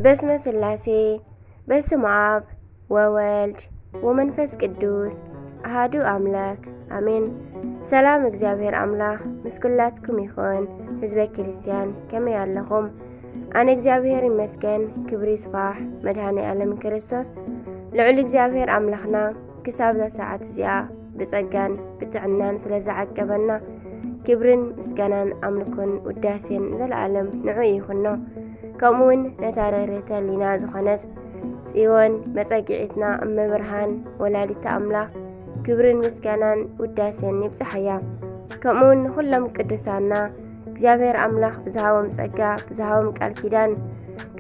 በስመ ስላሴ፣ በስመ ኣብ ወወልድ ወመንፈስ ቅዱስ ኣሃዱ ኣምላክ ኣሜን። ሰላም እግዚኣብሔር ኣምላክ ምስ ኩላትኩም ይኹን። ህዝበ ክርስትያን ከመይ ኣለኹም? ኣነ እግዚኣብሔር ይመስገን፣ ክብሪ ይስፋሕ መድኃኔ ዓለም ክርስቶስ። ልዑል እግዚኣብሔር ኣምላኽና ክሳብ እዛ ሰዓት እዚኣ ብጸጋን ብጥዕናን ስለ ዝዓቀበና፣ ክብርን ምስጋናን ኣምልኮን ውዳሴን ዘለዓለም ንዑ ይኹኖ። ከምኡውን ነታ ርህርህተ ሊና ዝኾነት ጽዮን መጸግዒትና እመብርሃን ወላዲተ ኣምላኽ ክብርን ምስጋናን ውዳሴን ይብጽሓያ። ከምኡውን ንኹሎም ቅዱሳና እግዚኣብሔር ኣምላኽ ብዝሃቦም ጸጋ፣ ብዝሃቦም ቃል ኪዳን፣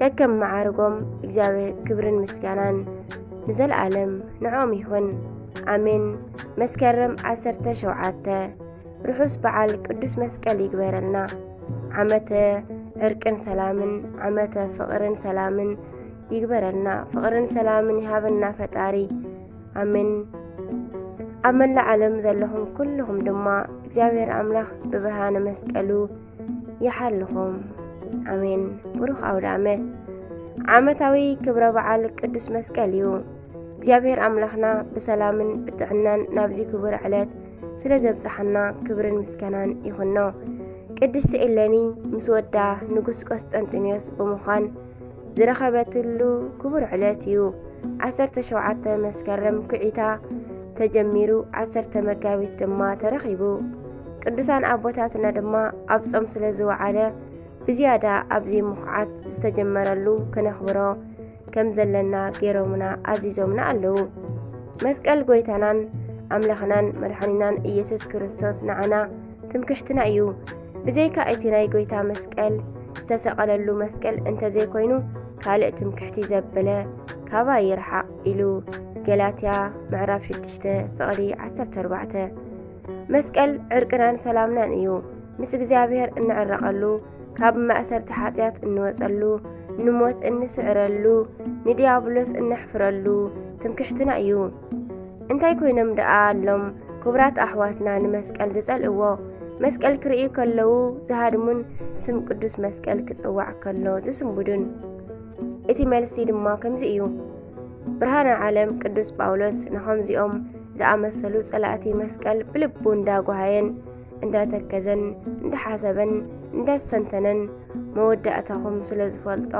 ከከም መዓርጎም እግዚኣብሔር ክብርን ምስጋናን ንዘለዓለም ንዕኦም ይኹን። ኣሜን። መስከረም ዓሰርተ ሸውዓተ፣ ርሑስ በዓል ቅዱስ መስቀል ይግበረልና። ዓመተ ዕርቅን ሰላምን፣ ዓመተ ፍቕርን ሰላምን ይግበረልና። ፍቕርን ሰላምን ይሃበና ፈጣሪ። ኣሜን። ኣብ መላእ ዓለም ዘለኹም ኩልኹም ድማ እግዚኣብሔር ኣምላኽ ብብርሃነ መስቀሉ ይሓልኹም። ኣሜን። ብሩኽ ኣውደ ዓመት። ዓመታዊ ክብረ በዓል ቅዱስ መስቀል እዩ። እግዚኣብሔር ኣምላኽና ብሰላምን ብጥዕናን ናብዚ ክቡር ዕለት ስለ ዘብጽሓና ክብርን ምስጋናን ይኹኖ። ቅድስቲ ኤለኒ ምስ ወዳ ንጉስ ቆስጠንጢኖስ ብምዃን ዝረኸበትሉ ክቡር ዕለት እዩ። ዓሰርተ ሸውዓተ መስከረም ኩዒታ ተጀሚሩ ዓሰርተ መጋቢት ድማ ተረኺቡ። ቅዱሳን ኣቦታትና ድማ ኣብ ጾም ስለ ዝወዓለ ብዝያዳ ኣብዚ ምኹዓት ዝተጀመረሉ ከነኽብሮ ከም ዘለና ገይሮምና ኣዚዞምና ኣለዉ። መስቀል ጎይታናን ኣምላኽናን መድሓኒናን ኢየሱስ ክርስቶስ ንዓና ትምክሕትና እዩ። ብዘይካ እቲ ናይ ጎይታ መስቀል ዝተሰቐለሉ መስቀል እንተዘይኮይኑ ካልእ ትምክሕቲ ዘበለ ካባይ ይርሓቕ ኢሉ ገላትያ ምዕራፍ ሽዱሽተ ፍቕዲ ዓሰርተ ኣርባዕተ። መስቀል ዕርቅናን ሰላምናን እዩ። ምስ እግዚኣብሔር እንዕረቐሉ፣ ካብ ማእሰርቲ ሓጢኣት እንወጸሉ፣ ንሞት እንስዕረሉ፣ ንዲያብሎስ እነሕፍረሉ ትምክሕትና እዩ። እንታይ ኮይኖም ደኣ ኣሎም ክቡራት ኣሕዋትና ንመስቀል ዝጸልእዎ? መስቀል ክርእዩ ከለዉ ዝሃድሙን ስም ቅዱስ መስቀል ክጽዋዕ ከሎ ዝስንብዱን? እቲ መልሲ ድማ ከምዚ እዩ። ብርሃነ ዓለም ቅዱስ ጳውሎስ ንኸምዚኦም ዝኣመሰሉ ጸላእቲ መስቀል ብልቡ እንዳጓሃየን እንዳተከዘን እንዳሓሰበን እንዳስተንተነን መወዳእታኹም ስለ ዝፈልጦ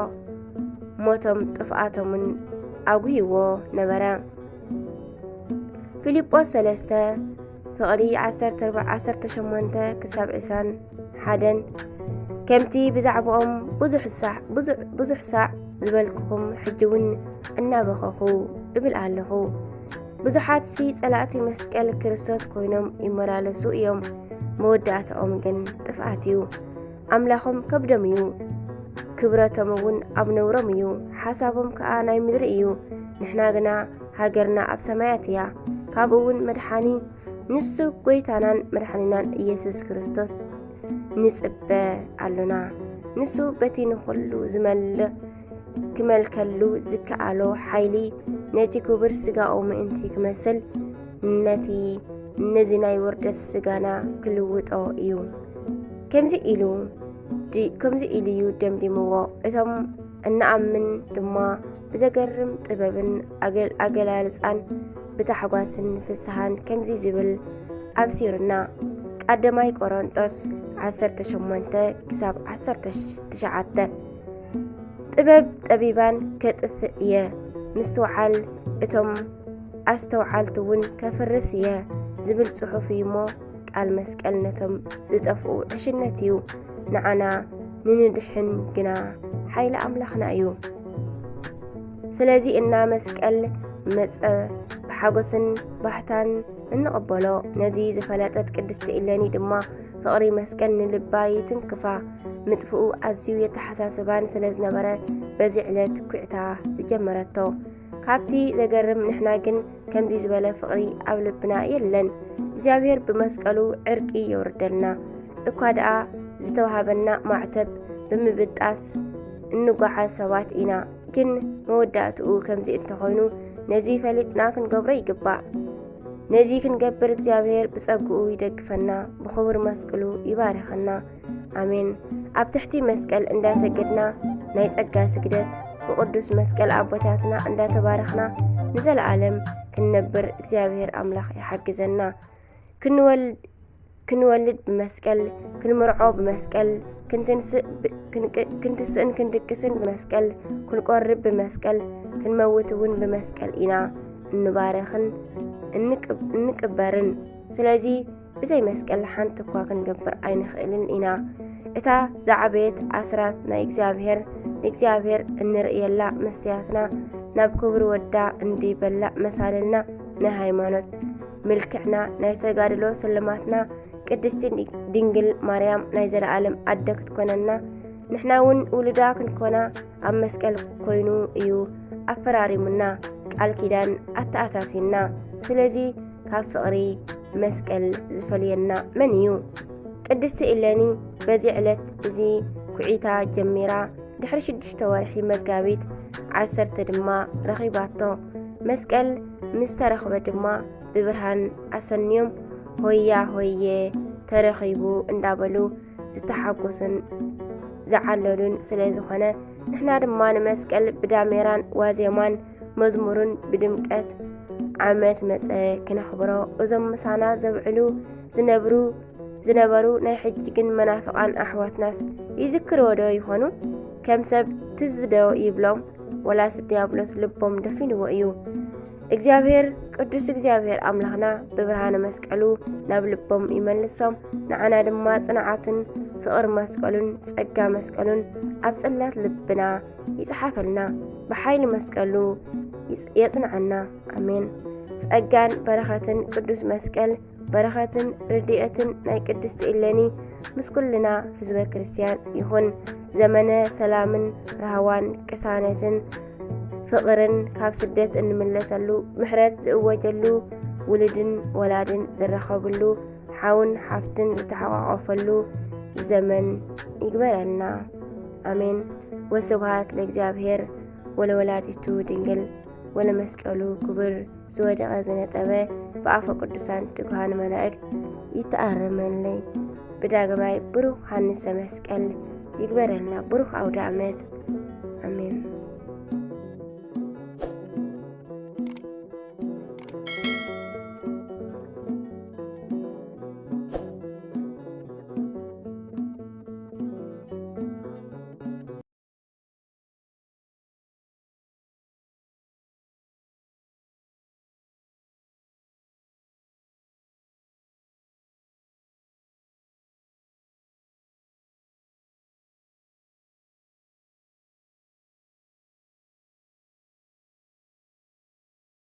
ሞቶም ጥፍኣቶምን ኣጉህይዎ ነበረ። ፊልጶስ ሰለስተ ፍቕዲ ዓሰርተ ኣርባዕተ ዓሰርተ ሸሞንተ ክሳብ ዕስራን ሓደን። ከምቲ ብዛዕባኦም ብዙሕ ሳዕ ብዙሕ ብዙሕ ሳዕ ዝበልኩኹም ሕጂ እውን እናበኸኹ እብል ኣለኹ። ብዙሓትሲ ጸላእቲ መስቀል ክርስቶስ ኮይኖም ይመላለሱ እዮም፣ መወዳእታኦም ግን ጥፍኣት እዩ። ኣምላኾም ከብዶም እዩ፣ ክብረቶም እውን ኣብ ነውሮም እዩ፣ ሓሳቦም ከኣ ናይ ምድሪ እዩ። ንሕና ግና ሃገርና ኣብ ሰማያት እያ። ካብኡ እውን መድሓኒ ንሱ ጎይታናን መድሓኒናን ኢየሱስ ክርስቶስ ንጽበ ኣሎና። ንሱ በቲ ንኹሉ ዝመልኽ ክመልከሉ ዝከኣሎ ሓይሊ ነቲ ክቡር ስጋኡ ምእንቲ ክመስል ነቲ ነዚ ናይ ውርደት ስጋና ክልውጦ እዩ። ከምዚ ኢሉ ድ-፣ ከምዚ ኢሉ እዩ ደምዲምዎ። እቶም እንኣምን ድማ ብዘገርም ጥበብን ኣገል-፣ ኣገላልጻን ብታሕጓስን ፍስሃን ከምዚ ዝብል ኣብሲሩና። ቀዳማይ ቆሮንጦስ ዓሰርተ ሸሞንተ ክሳብ ዓሰርተ ትሽዓተ። ጥበብ ጠቢባን ከጥፍእ እየ፣ ምስትውዓል እቶም ኣስተውዓልቲ እውን ከፍርስ እየ ዝብል ጽሑፍ እዩ እሞ፣ ቃል መስቀል ነቶም ዝጠፍኡ ዕሽነት እዩ፣ ንዓና ንንድሕን ግና ሓይሊ ኣምላኽና እዩ። ስለዚ እና መስቀል መጸ ብሓጎስን ባህታን እንቕበሎ። ነዚ ዝፈለጠት ቅድስቲ ኢለኒ ድማ ፍቕሪ መስቀል ንልባ ይትንክፋ። ምጥፍኡ ኣዝዩ የተሓሳስባን ስለ ዝነበረ በዚ ዕለት ኩዕታ ዝጀመረቶ። ካብቲ ዘገርም ንሕና ግን ከምዚ ዝበለ ፍቕሪ ኣብ ልብና የለን። እግዚኣብሔር ብመስቀሉ ዕርቂ የውርደልና። እኳ ደኣ ዝተዋህበና ማዕተብ ብምብጣስ እንጓዓዝ ሰባት ኢና፣ ግን መወዳእትኡ ከምዚ እንተኾይኑ ነዚ ፈሊጥና ክንገብሮ ይግባእ። ነዚ ክንገብር እግዚኣብሔር ብጸግኡ ይደግፈና፣ ብኽቡር መስቀሉ ይባርኸና። ኣሜን። ኣብ ትሕቲ መስቀል እንዳሰገድና ናይ ጸጋ ስግደት ብቕዱስ መስቀል ኣቦታትና እንዳተባረኽና ንዘለኣለም ክንነብር እግዚኣብሔር ኣምላኽ ይሓግዘና። ክንወልድ ክንወልድ ብመስቀል፣ ክንምርዖ ብመስቀል፣ ክንትንስእ ብ- ክንቅ- ክንትስእን ክንድቅስን ብመስቀል፣ ክንቆርብ ብመስቀል፣ ክንመውት እውን ብመስቀል ኢና እንባረኽን እንቅ- እንቅበርን። ስለዚ ብዘይ መስቀል ሓንቲ እኳ ክንገብር ኣይንኽእልን ኢና። እታ ዝዓበየት ኣስራት ናይ እግዚኣብሔር ንእግዚኣብሔር እንርእየላ መስትያትና ናብ ክብሪ ወዳ እንዲበላእ መሳልልና ናይ ሃይማኖት ምልክዕና ናይ ተጋድሎ ስልማትና ቅድስቲ ድንግል ማርያም ናይ ዘለኣለም ኣደ ክትኮነና ንሕና እውን ውሉዳ ክንኮና ኣብ መስቀል ኮይኑ እዩ ኣፈራሪሙና ቃል ኪዳን ኣተኣሳሲና። ስለዚ ካብ ፍቕሪ መስቀል ዝፈልየና መን እዩ? ቅድስቲ ኢለኒ በዚ ዕለት እዚ ኩዒታ ጀሚራ ድሕሪ ሽዱሽተ ወርሒ መጋቢት ዓሰርተ ድማ ረኺባቶ። መስቀል ምስ ተረኽበ ድማ ብብርሃን ኣሰንዮም ሆያ ሆየ ተረኺቡ እንዳበሉ ዝተሓጎሱን ዝዓለሉን ስለ ዝኾነ ንሕና ድማ ንመስቀል ብዳሜራን ዋዜማን መዝሙርን ብድምቀት ዓመት መጸ ክነኽብሮ እዞም ምሳና ዘብዕሉ ዝነብሩ ዝነበሩ ናይ ሕጂ ግን መናፍቓን ኣሕዋትናስ ይዝክርዎ ዶ ይኾኑ? ከም ሰብ ትዝ ዶ ይብሎም? ወላስ ዲያብሎስ ልቦም ደፊንዎ እዩ? እግዚኣብሔር ቅዱስ እግዚኣብሔር ኣምላኽና ብብርሃነ መስቀሉ ናብ ልቦም ይመልሶም። ንዓና ድማ ጽንዓቱን ፍቕሪ መስቀሉን ጸጋ መስቀሉን ኣብ ጽላት ልብና ይጽሓፈልና። ብሓይሊ መስቀሉ ይጽ- የጽንዓና። ኣሜን። ጸጋን በረኸትን ቅዱስ መስቀል በረኸትን ርድኤትን ናይ ቅድስቲ ኢለኒ ምስ ኩልና ህዝበ ክርስቲያን ይኹን። ዘመነ ሰላምን ራህዋን ቅሳነትን ፍቕርን ካብ ስደት እንምለሰሉ ምሕረት ዝእወጀሉ ውሉድን ወላድን ዝራኸብሉ ሓውን ሓፍትን ዝተሓቋቆፈሉ ዘመን ይግበረልና። ኣሜን። ወስብሃት ለእግዚኣብሔር ወለወላዲቱ ድንግል ወለመስቀሉ ክቡር ዝወደቐ ዝነጠበ ብኣፈ ቅዱሳን ትጉሃን መላእክት ይተኣረመለይ። ብዳግማይ ብሩኽ ሃንሰ መስቀል ይግበረልና። ብሩኽ ኣውደ ዓመት።